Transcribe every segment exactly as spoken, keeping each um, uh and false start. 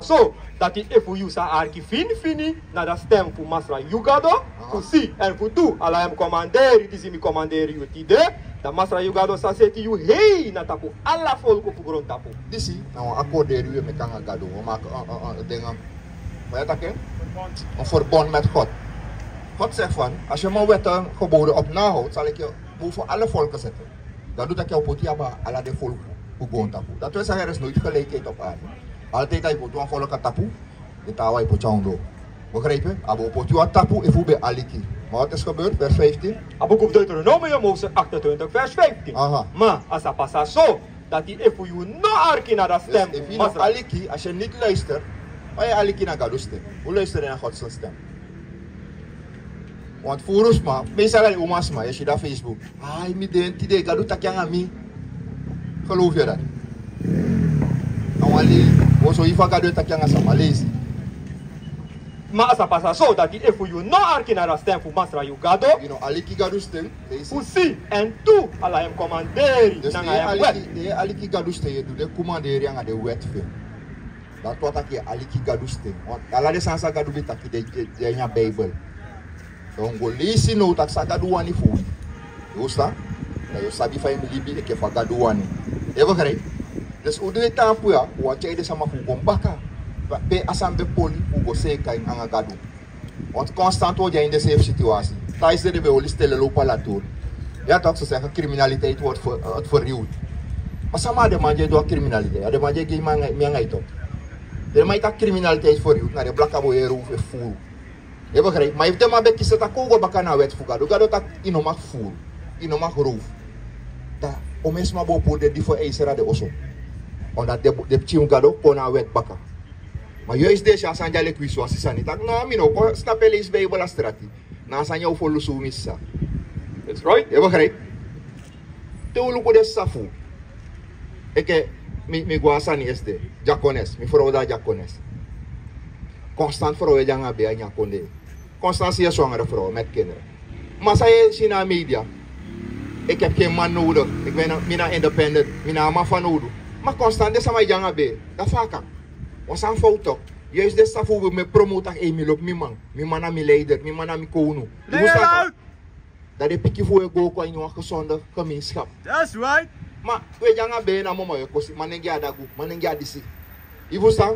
So dati efu yu sa arki finifini na da stem fu Masra yu Gado, fu si èn fu du ala en komanderi disi mi komanderi yu tide, dan Masra yu Gado sa seti yu hei na tapu ala folku fu grontapu. Disi na wan akorderi wi e meki nanga Gado, wi e maki en, en, en, en, en verbond met God. God zegt van, als je mijn wetten, geboden op nahoudt, zal ik je boven alle volken zetten. Gado taki a o poti yu abi ala den folku fu grontapu. Dati wani sani, er is nooit gelijkheid op aarde. Altijd a e poti wan folku a tapu, den taawan e poti a ondoo. Begrijp je? A bo poti yu a tapu efu un ben aliki. Maar wat is gebeurd? Vers vijftien. A buku fu Deuteronomium hoofdstuk achtentwintig vers vijftien. Aha. Ma a sa pasa so dati efu yu no arki na da stem fu Masra. Dus efu yu no aliki, als je niet luistert, fa yu e aliki na Gado stem? Hoe luister je naar Gods stem? Want furu sma, meestal na den umasma, yu e si da Facebook. Ai, mi de en tide, Gado taki nanga mi. Geloof yu dati? A wan lei, wi o sori yu fa Gado e taki nanga sama, leisi. Ma a sa pasa so dati efu yu no arki na da stem fu Masra yu Gado. Yu no aliki Gado stem, leisi. Fu si èn du ala en komanderi nanga en wet. Dus te yu e aliki, te yu e aliki Gado stem, yu e du den komanderi nanga den wet fu en. Dati wani taki yu e aliki Gado stem. Want ala den sani san Gado ben taki de, de, de na Bijbel. Dan un go leisi now taki san Gado wani fu wi. Yu e frustan? Dan yu o sabi fa yu mus libi enke fa Gado wani. Yu e begrijp? Dus un no e tan poti, un wani tyai den sama fu un kon baka. Pe a sani ben poli, un go seeka en nanga Gado. Want constant un o de na ini denzelfde situatie. Tijdens den ben oli stele low palatur. Ja toch, ze zeggen criminaliteit wordt ver-, wordt verruwd. Ma sama na den man di e du a criminaliteit? A den man di e gi mi nanga, mi nanga yu toch. Den man e taki criminaliteit verruwd, na den blaka boi e roof e furu. Yu e begrijp? Ma efu den man ben kisi taki kon un go baka na a wet fu Gado. Gado taki yu no mag furu, yu no mag roof. Dan omeni sma bo puru den dieveneiser na den oso. Omdat den, den pikin fu Gado kon na a wet baka. Ma yu e si den e si a sani dya leki wisiwasi sani. Taki no, mi no kon, stap e leisi Bijbel a strati. Na a sani ya un fu lusu, mi sisa. That's right. Yu e begrijp? Te un luku den sisa fu un. Enke mi, mi go a sani esde. Dyakones, mi frow de na dyakones. Constant frow e de nanga bee a ini a kondee. Constant si yu e swangere frow met kinderen. Ma san yu e si na a media. Ik heb geen man nodig. Ik ben een, mi na independent. Mi no abi man fanowdu. Ma constant den sama e de nanga bee. Dati fa a kan? Wan sani fowtu. Yu e si den sisa fu un, mi e promote taki ei, mi lobi mi man. Mi man na mi leider. Mi man na mi kownu. Yu e frustan? Dan den pikin fu un e go kon a ini wan gezonde gemeenschap. That's right. Ma un e de nanga bee, na mama un e kosi, manengee a dagu, manengee a disi. Yu e frustan?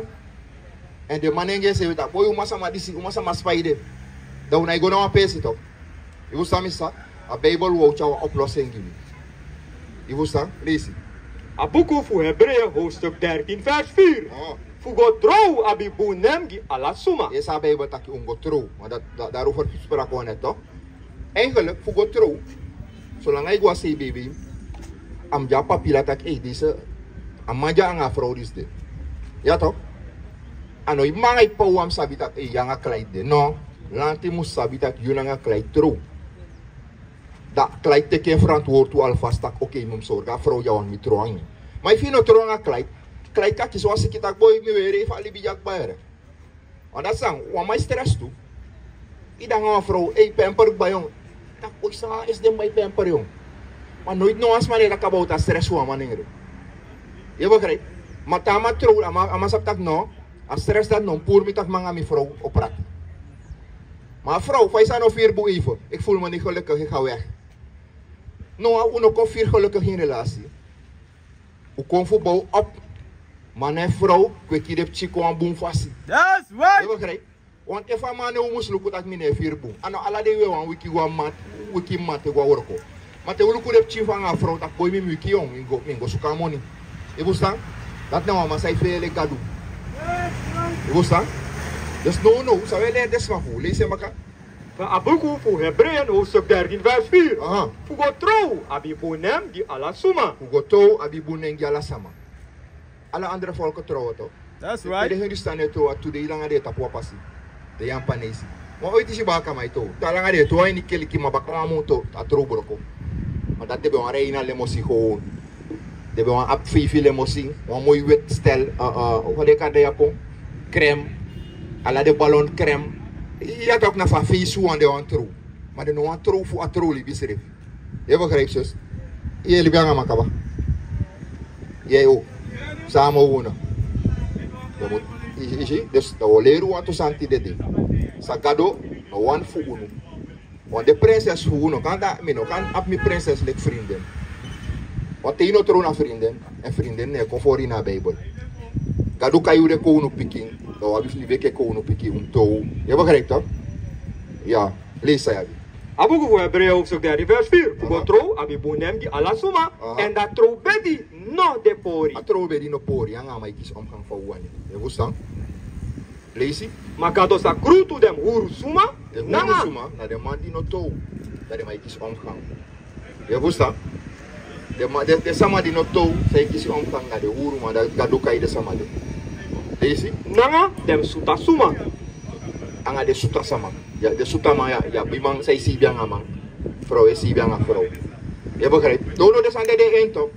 Èn den manengee seefi e taki boi, umasama disi, umasama spa ede. Dan un no e go na wan peesi toch. Yu e frustan, mi sisa? A Bijbel wani tyari wan oplossing gi wi. Yu e frustan? Leisi. A buku fu Hebreeën hoofdstuk dertien vers vier. Oh. Fu go trow abi bun nen gi ala suma. Yu e si a Bijbel taki un go trow. Ma dati, dati, daarover spraken we net toch. Eigenlijk fu go trow, solanga yu go a C B B, a mus de a papila taki ei, disi, a man de nanga a frow disi de. Ja toch? A no yu mama nanga yu p'pa wawan mus sabi taki ei, yu nanga Clyde de. No. Lanti mus sabi taki yu nanga Clyde trow. Dan Clyde teki en verantwoord tu alvast taki oké, mi mus sorgu a frow dya, want mi trow nanga en. Ma efu yu no trow nanga Clyde, Clyde kan kisi wan siki taki boi, mi weri fu a libi dya kba. Want dati sani, wan man e stress tu. Yu de nanga wan frow, ei, pamper kba, yu. Taki boi, san esi den bai pamper, yu. Ma noiti no wan sma no e taki about a stress fu wan manengre. Yu e begrijp? Ma te a man trow, a man, a man sabi taki no, a stress dati no mus puru mi taki mi nanga mi frow o prati. Ma a frow, fa yu sa no firi bun even, ik voel me niet gelukkig, ik ga weg. No, un no kon firi gelukkig ini relatie. Un kon fu bow op. Man èn frow, kweki den pikin kon a wan bun fasi. That's right. Yu e begrijp? Want efu a man no, un mus luku taki mi no e firi bun. A no ala dei wi e wani wiki go a man, wiki man te go a worko. Ma te un luku den pikin fu anga a frow taki boi, mi mus wiki, yu, mi go, mi go suku a moni. Yu e frustan? Dati na wan man san e feele Gado. Yu e frustan? Dus now, now, san wi e leri den sma fu, leisi en baka. Fu a buku fu Hebreeën hoofdstuk dertien vers vier. Aha. Fu go trow abi bun nen gi ala suma. Fu go trow abi bun nen gi ala sama. Ala andere folku trow toch. That's right. Te den Hindustani e trow, a tu dei langa den e tapu a pasi. Den Yapanesi. Ma oiti si baka mai trow. Te langa den e trow a ini keliki, ma baka wan mun a trow broko. Ma dati den ben wani rei na lemosin gewoon. Den ben wani abi feifi lemosin, wan moi weti stel, eh, eh, fa den e kari den yapon, crème, ala den ballon crème. Ya toch, na fu a feisi wan den wani trow. Ma den no wani trow fu a trow libi srefi. Yu e begrijp, zus? Yu e libi anga man kaba. Yu e o. San a man o wona. Dan mus, yu, yu si, dus dan wi o leri wantu sani tide dei. San Gado no wani fu unu. Wan de prinses fu unu, no kan, dan mi no kan abi mi prinses leki vriendin. Want te yu no trow na vriendin, èn vriendin no e kon fori na Bijbel. Gado kai unu de kownu pikin, dan wi abi fu libi enke kownu pikin, un mus trow. Yu begrijp toch? Ya, leisi san yu abi. A buku fu Hebreeën hoofdstuk dertien vers vier. Fu go trow abi bun nen gi ala suma, èn dan trowbedi no de pori. A trowbedi no pori, anga a man e kisi omgang fa un wani. Yu e frustan? Leisi. Ma Gado sa grutu den huru suma, den huru suma, na den man di no trow, dan den man e kisi omgang. Yu e frustan? Den man, den, den sama di no trow, san e kisi omgang na den huru man, dan Gado kai den sama de. Leisi. Nanga den suta suma. Anga den suta sama. Ya, den suta man, ya, ya, abi man san e siibi anga man. Frow e siibi anga frow. Yu e begrijp? Doro den sani de de en toch.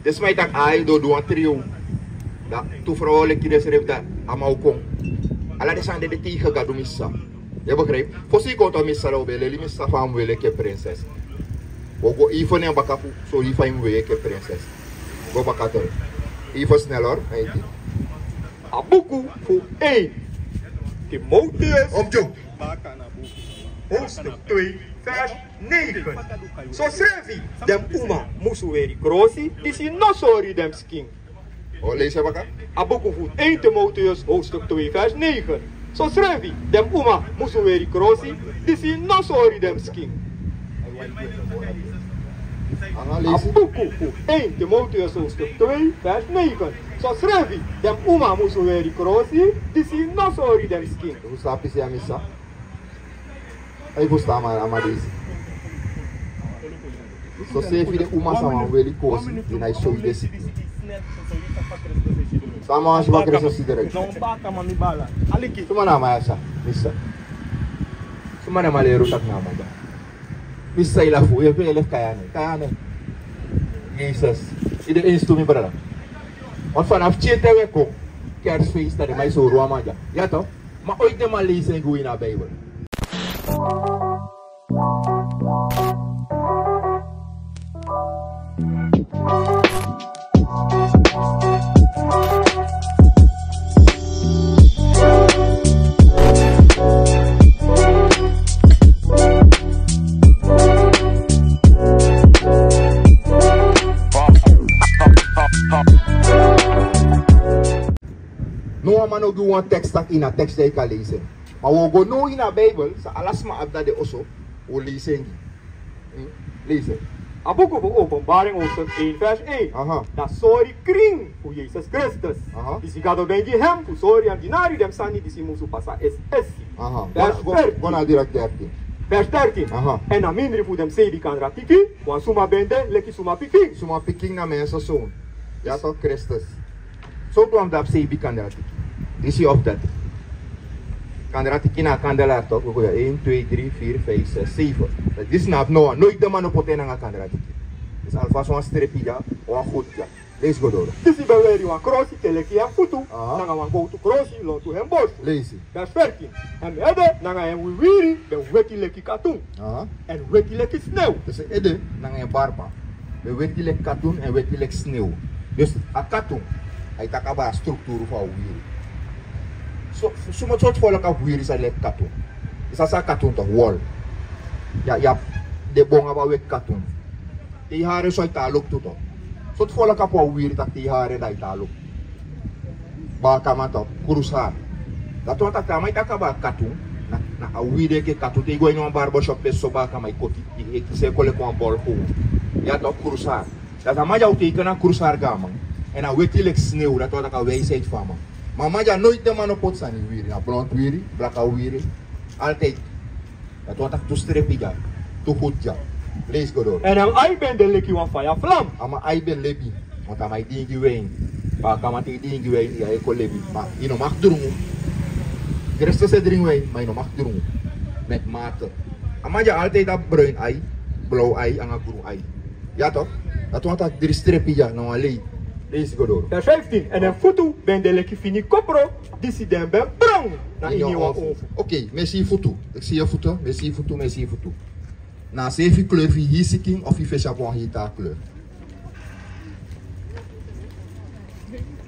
Den sma e taki ai, den o du wan trio. Dan tu frow leki densrefi, dan a man o kon. Ala den sani de de tegen Gado, mi sisa. Yu e begrijp? Fosi yu kon tu a mi sisa, dan un ben leli mi sisa fa a mus weri enke prinses. Un o go even na en baka fu sori fa yu mus weri enke prinses. Go baka tori. Even snel hoor, na yu. A buku fu één Timotheus. Op joke. Hoofdstuk twee, vers negen. Sosrefi den uma musu weri krosi, disi no sori den skin. O leisi en baka. A buku fu één Timotheus, hoofdstuk twee, vers negen. Sosrefi den uma musu weri krosi, disi no sori den skin. Anga leisi. A buku fu één Timotheus, hoofdstuk twee, vers negen. Sosrefi den uma musu weri krosi, disi no sori den skin. Yu sabi san mi sa. Ai, fu sama a man disi. Sosrefi den uma san wani weri krosi, den no e sori den skin. Sama wani si baka Kristus direct. Suma na a man ya sa, mi sa. Suma na a man, leri un taki na a man ya. Mi sa, yu lafu, yu e fele fu kai a nen. Kai a nen. Yesus. Yu de eens tu, mi brada? Want vanaf tien te we kon kerstfeest, dan den man e sori wan man ya. Ya toch? Ma oiti den man leisi en gi wi na Bijbel. No wan man no gi wan tekst taki ini a tekst ya yu kan leisi en. Ma wi o go now ini a Bijbel, san ala sma abi dati de oso, wi o leisi en gi. Hmm? Leisi. A buku fu Openbaring hoofdstuk één vers één. Aha. Dan sori krin fu Yesus Kristus. Aha. Disi Gado ben gi hem fu sori en dinari den sani disi musu pasa esi esi. Aha. Vers dertien. Go na, go na direct dertien. Vers dertien. Aha. Èn na mindri fu den seibi kandratiki, wan suma ben de leki suma pikin. Suma pikin na mensenzoon. Ya toch, Kristus. Sortu wan mus de abi seibi kandratiki? Disi of dati. Kandratiki na a kandelaar toch, wi go ya één, twee, drie, vier, vijf, zes, zeven. Disi no abi no wan. Noiti den man no poti en nanga kandratiki. Disi alvast wan strepi dya, wan gutu dya. Leisi go doro. Disi ben weri wan krosi te leki en futu, aha, nanga wan gowtu krosi lontu en borsu. Leisi. Vers veertien. En ede nanga en wiwiri ben weti leki katun. Aha. Èn weti leki snew. Dus en ede nanga en barba ben weti leki katun èn weti leki snew. Dus a katun, a e taki abra a strukturu fu a wiwiri. So, suma sortu folku abi wiwiri san leki katun? Yu sabi san katun toch, wol. Ya, ya, den bon abi a weti katun. Te yu hari en so a e tan luku tu toch. Sortu folku abi wan wiwiri taki te yu hari en dan a e tan luku. Bakaman toch, krusu hari. Dati wani taki te a man e taki abra katun, na, na a wiwiri enke katun. Te yu go ini wan barbershop pe so bakaman e koti, yu e kisi en kon leki wan bol kon. Ya toch, krusu hari. Dati a man dya o teken na krusu hari gi a man. Èn a weti leki snew, dati wani taki a wijsheid fu a man. Ma a man dya noiti den man no poti sani wiwiri, na blond wiwiri, blaka wiwiri, altijd. Dati wani taki tu strepi dya, tu gutu dya. Leisi go doro. Èn en ai ben de leki wan faya flam. A man ai ben lebi, want a man e diingi win. Bakaman te yu diingi win, yu ai kon lebi. Ma yu no mag drungu. Kristus e dringi win, ma yu no mag drungu. Met mate. A man dya altijd abi bruin ai, blaw ai, anga grun ai. Ya toch? Dati wani taki dri strepi dya, na wan lei. Leisi go doro. Vers vijftien. Èn en futu ben de leki fini kopro, disi den ben brong na ini wan onfu. Oké, mi e si yu futu. Eki si yu futu, mi e si yu futu, mi e si yu futu. Na a seefi kleur fu yu hii sikin of yu fesi abi wan hii taa kleur?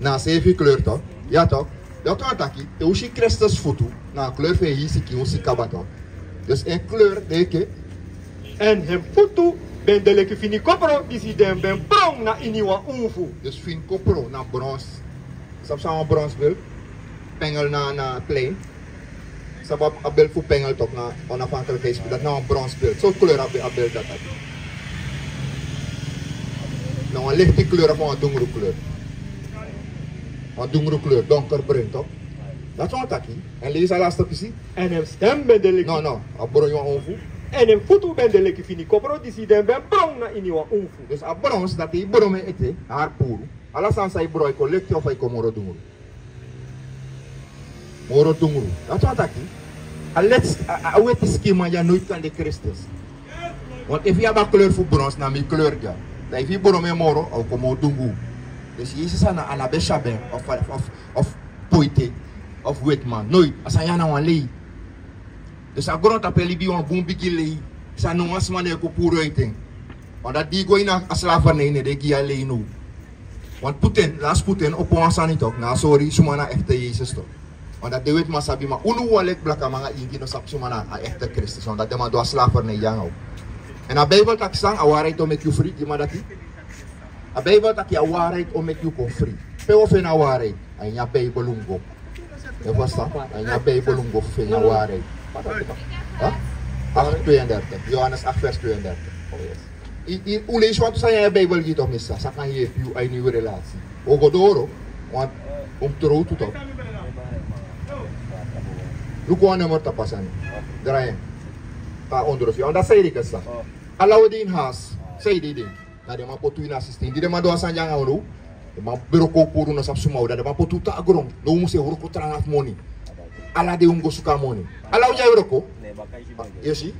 Na a seefi kleur toch? Ya toch? Dati wani taki, te un si Kristus futu, na a kleur fu en hii sikin un si kaba toch. Dus en kleur de enke. Èn en futu ben de leki fini kopro disi den ben bron na ini wan unfu. Dus fini kopro na brons. Sabi san wan bronsbil? Pengel na, na plein. Sabi a bel fu pengel toch na onafhankelijkheidsbel. Dati na wan bronsbil. So kleur a bel, a bel dati. Na wan lichte kleur of wan dungru kleur. Wan dungru kleur, donkerbruin toch? Dati wani taki. Èn leisi a laatste pisi. Èn en stem ben de leki. No, no, a bron yu wan unfu. Èn en futu ben de leki fini kopro disi den ben bron na ini wan unfu. Dus a brons dati yu bron en ete, hari puru. Ala sani san yu bron, a e kon lichte of a e kon moro dungru? Moro dungru. Dati wani taki, a leti, a, a, a weti sikinman dya noiti kan de Kristus. Want efu yu abi a kleur fu brons, na mi kleur dya. Dan efu yu bron en moro, a o kon moro dungru. Dus Yesus a no, a no ben syabi en of, of, of, of poite, of wetiman. Noiti. A sani ya na wan lei. Dus a grontapu e libi wan bun bigi lei. San no wan sma no e kon puru ete en. Want dati di yu go ini a slavernij, ne den gi yu a lei now. Want puten, lasi puten opo wan sani toch, na a sori suma na echte Yesus toch. Want dati den wetiman sabi, ma unu wawan leki blakaman anga ingi no sabi suma na a echte Kristus. Want dati den man du a slavernij dya nanga unu. Èn a Bijbel taki san, a waarheid o meki yu fri, gi mi dati. A Bijbel taki a waarheid o meki yu kon fri. Pe wi o feni a waarheid? A ini a Bijbel un go. Yu e ferstan? A ini a Bijbel un go fu feni a waarheid. Huh? Acht tweeëndertig. Johannes acht vers tweeëndertig. Oh yes. I, i, un leisi wantu sani a ini a Bijbel gi yu toch, mi sa, san kan yepi yu a ini yu relasi. Un o go doro, want un mus trowtu toch. Luku wan nummer tapu a sani. Drai en. Te a ondro fu yu. Omdat san ede kan sa. Ala wi de ini haast. San ede de. Na den man poti wi na a sistem. Di den man du a sani dya nanga unu, den man broko wi puru, no sabi suma wi. Dan den man poti wi tan na gron. Now wi musu e wroko tranga fu moni. Ala dei wi mus go suku a moni. Ala wi dya e wroko. Yu e si?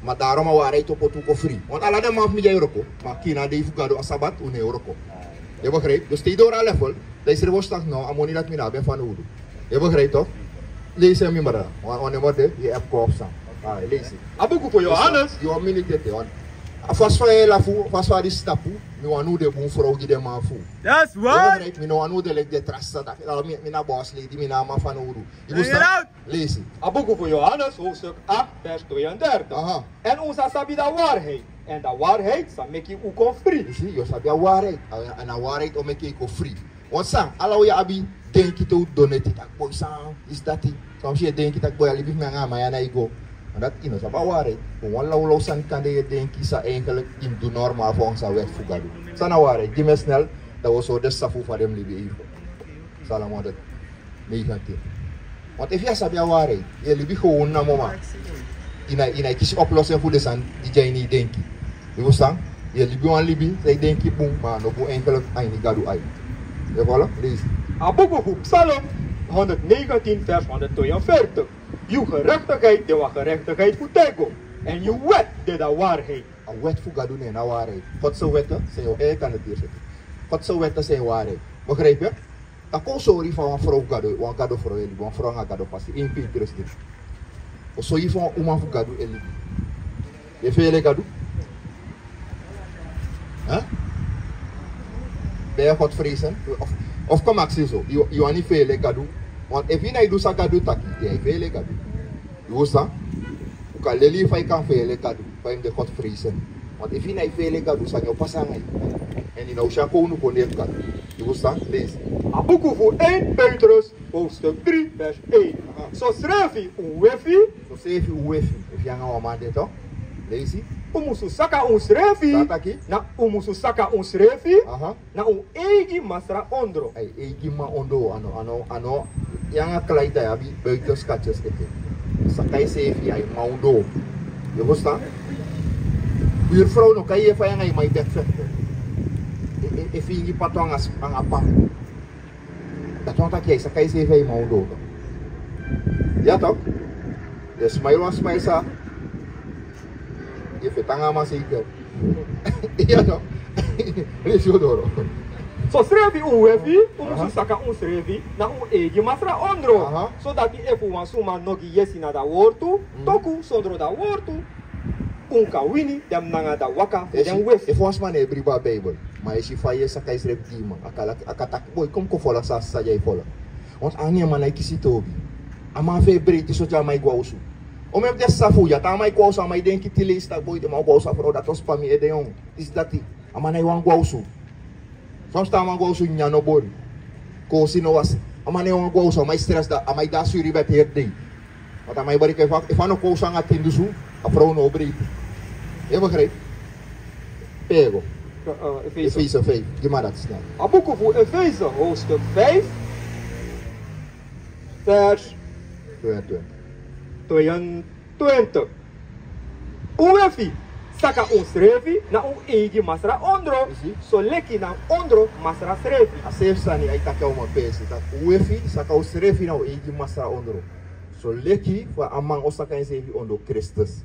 Ma daarom a waarheid o poti wi kon fri. Want ala den man fu mi dya e wroko. Ma kina dei fu Gado, a sabat, un no e wroko. Yu e begrijp? Dus te yu doro a level, dan yu srefi o si taki no, a moni dati mi no abi en fanowdu. Yu e begrijp toch? Leisi en, mi brada. Wan, wan nummer de, yu e kon opstan. Ah, leisi. A buku fu Johannes. Yu wan miniti ete, wan. A fasi fa yu e lafu, fasi fa a disi tapu, mi wani un de bun frow gi den man fu. That's right. Yu e begrijp, mi no wani un de leki den tra sisa taki, ah, mi, mi na boss lady, mi no abi man fanowdu. Yu e ferstan? Leisi. A buku fu Johannes, hoofdstuk acht, vers tweeëndertig. Aha. Èn un sa sabi a waarheid. Èn a waarheid sa meki un kon fri. Yu si, yu o sabi a waarheid. A, èn a waarheid o meki yu kon fri. Want san, ala wi abi denki te un doneti taki boi san, disi dati. San wi si e denki taki boi, a libi fu mi anga a man ya no e go. Ma dati yu no sabi a waarheid. Wan lawlaw sani kande yu e denki san eigenlijk yu mus du normaal volgens a wet fu Gado. San na a waarheid? Gi mi en snel, dan wi o sori den sisa fu un fa den mus libi even. Psalm honderd negentien. Want efu yu á sabi a waarheid, yu e libi gewoon namo, ma yu no, yu no e kisi oplossing fu den sani di de a ini yu denki. Yu e ferstan? Yu e libi wan libi san yu denki bun, ma a no bun eigenlijk a ini Gado ai. Yu e follow? Leisi. A buku fu Psalm honderdnegentien vers honderdtweeënveertig. Yu gerechtigheid de wan gerechtigheid fu têgo, èn yu wet de a waarheid. A wet fu Gado na en waarheid. God se wetten zijn, eh, kan het hier zetten. God se wetten zijn waarheid. Begrijp je? Taki un o sori fa wan frow fu Gado, wan Gado frow e libi, wan frow nanga Gado fasi, ini Pinkri Distrik. Un o sori fa wan uma fu Gado e libi. Yu e feele Gado? Hè? Ben je Godvrezend? Of, of kon mi aksi yu so, yu, yu wani feele Gado? Want efu yu no e du san Gado taki, yu e feele Gado. Yu e ferstan? Un kan leli fa yu kan feele Gado, fa yu mus de Godvrezend. Want efu yu no e feele Gado, sani o pasa nanga yu. Èn yu no o si a kownu kondee fu Gado. Yu e ferstan? Leisi. A buku fu één Petrus, hoofdstuk drie, vers één. Aha. Sosrefi un wefi. Sosrefi un wefi. Efu yu nanga wan man de toch. Leisi. Un musu saka unsrefi. San a taki? Na un musu saka unsrefi. Aha. Na un eigi masra ondro. A yu eigi man ondro, a no, a no, a no. Yu nanga klei dan yu abi buitenskatjes ete. Saka yusefi, a yu man ondro. Yu e ferstan? Buurvrouw, no kan yu e fa yu nanga yu man e bek fekte. E, e, e fingi patu nanga s-, nanga pa. Dati wani taki yu e saka yusefi, a yu man ondro. Ya toch? Yu e smile wan smile sa. Yu e feti nanga a man zeker. Ya toch? Leisi go doro. Sosrefi un wefi, un musu saka unsrefi na un eigi masra ondro. Aha. Sodati efu wan suma no gi yesi na a wortu, mm, toku sondro a wortu, un kan wini den nanga a waka fu den wefi. Efu wan sma no e bribi a Bijbel, ma yu e si fa yu e saka yusrefi gi man, a kan, a kan taki boi, kon mi kon follow san a sisa dya e follow. Want a angri, a man no e kisi toobi. A man fu en breiti, so te a man e go na osu. Omeni fu den sisa fu unu ya, te a man e go na osu, a man e denki tin leisi taki: boi, te mi o go na osu a frow, dati o span mi ede, yon. Disi dati. A man no e wani go na osu. San fu sani, a man go na osu, nyanyan no bori, koosi no wasi. A man no e wani go na osu, a man e stress, da a man e de a suri bed heri dei. Want a man e bari taki efu a, efu a no kon na osu anga tin dunsu, a frow no o breiti. Yu e begrijp? Pego. Eh, eh, Efeso. Efeso vijf. Gi mi dati snel. A buku fu Efeso, hoofdstuk vijf, vers tweeëntwintig. Tweeëntwintig. Tweeëntwintig. Unwefi, saka unsrefi na un eigi masra ondro, yu si, soleki na ondro masra srefi. A seefi sani a e taki a uman peesi, taki unwefi saka unsrefi na un eigi masra ondro. Soleki fa a man o saka ensrefi ondro Kristus.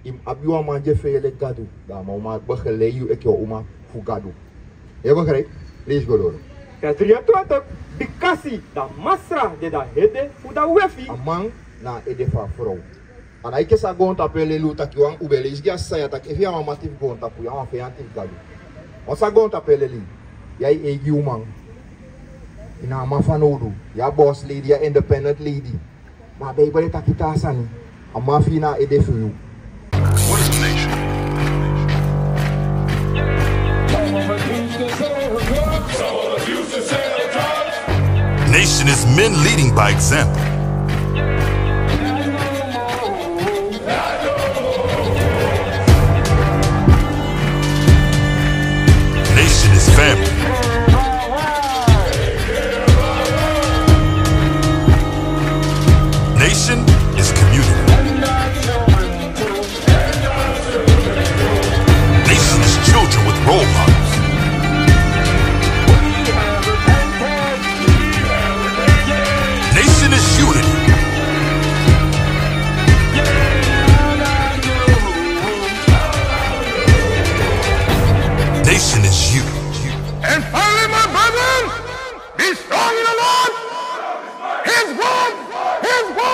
Yu mus abi wan man di e feele Gadu, da a man o man begeleid yu enke wan uman fu Gadu. Yu e begrijp? Leisi go doro. Vers drieëntwintig. Bikasi da masra de a ede fu a wefi. A man na a ede fu a frow. A no enke san goontapu e leli un taki, wan, un ben leisi gi a sisa ya taki efu yu na wan mati fu goontapu, yu na wan feyanti fu Gadu. Wan san goontapu e leli yu, yu na yu eigi uman. Yu na a man fanowdu. Yu a boss lady, yu a independent lady. Ma a Bijbel e taki taa sani. A man fu yu na a ede fu yu. What is a nation? Nation is men leading by example. Nation is family. Nation is community. Nation is children with role models. Nation is unity. Nation is you. And finally, my brethren, be strong in the Lord. His word, his word.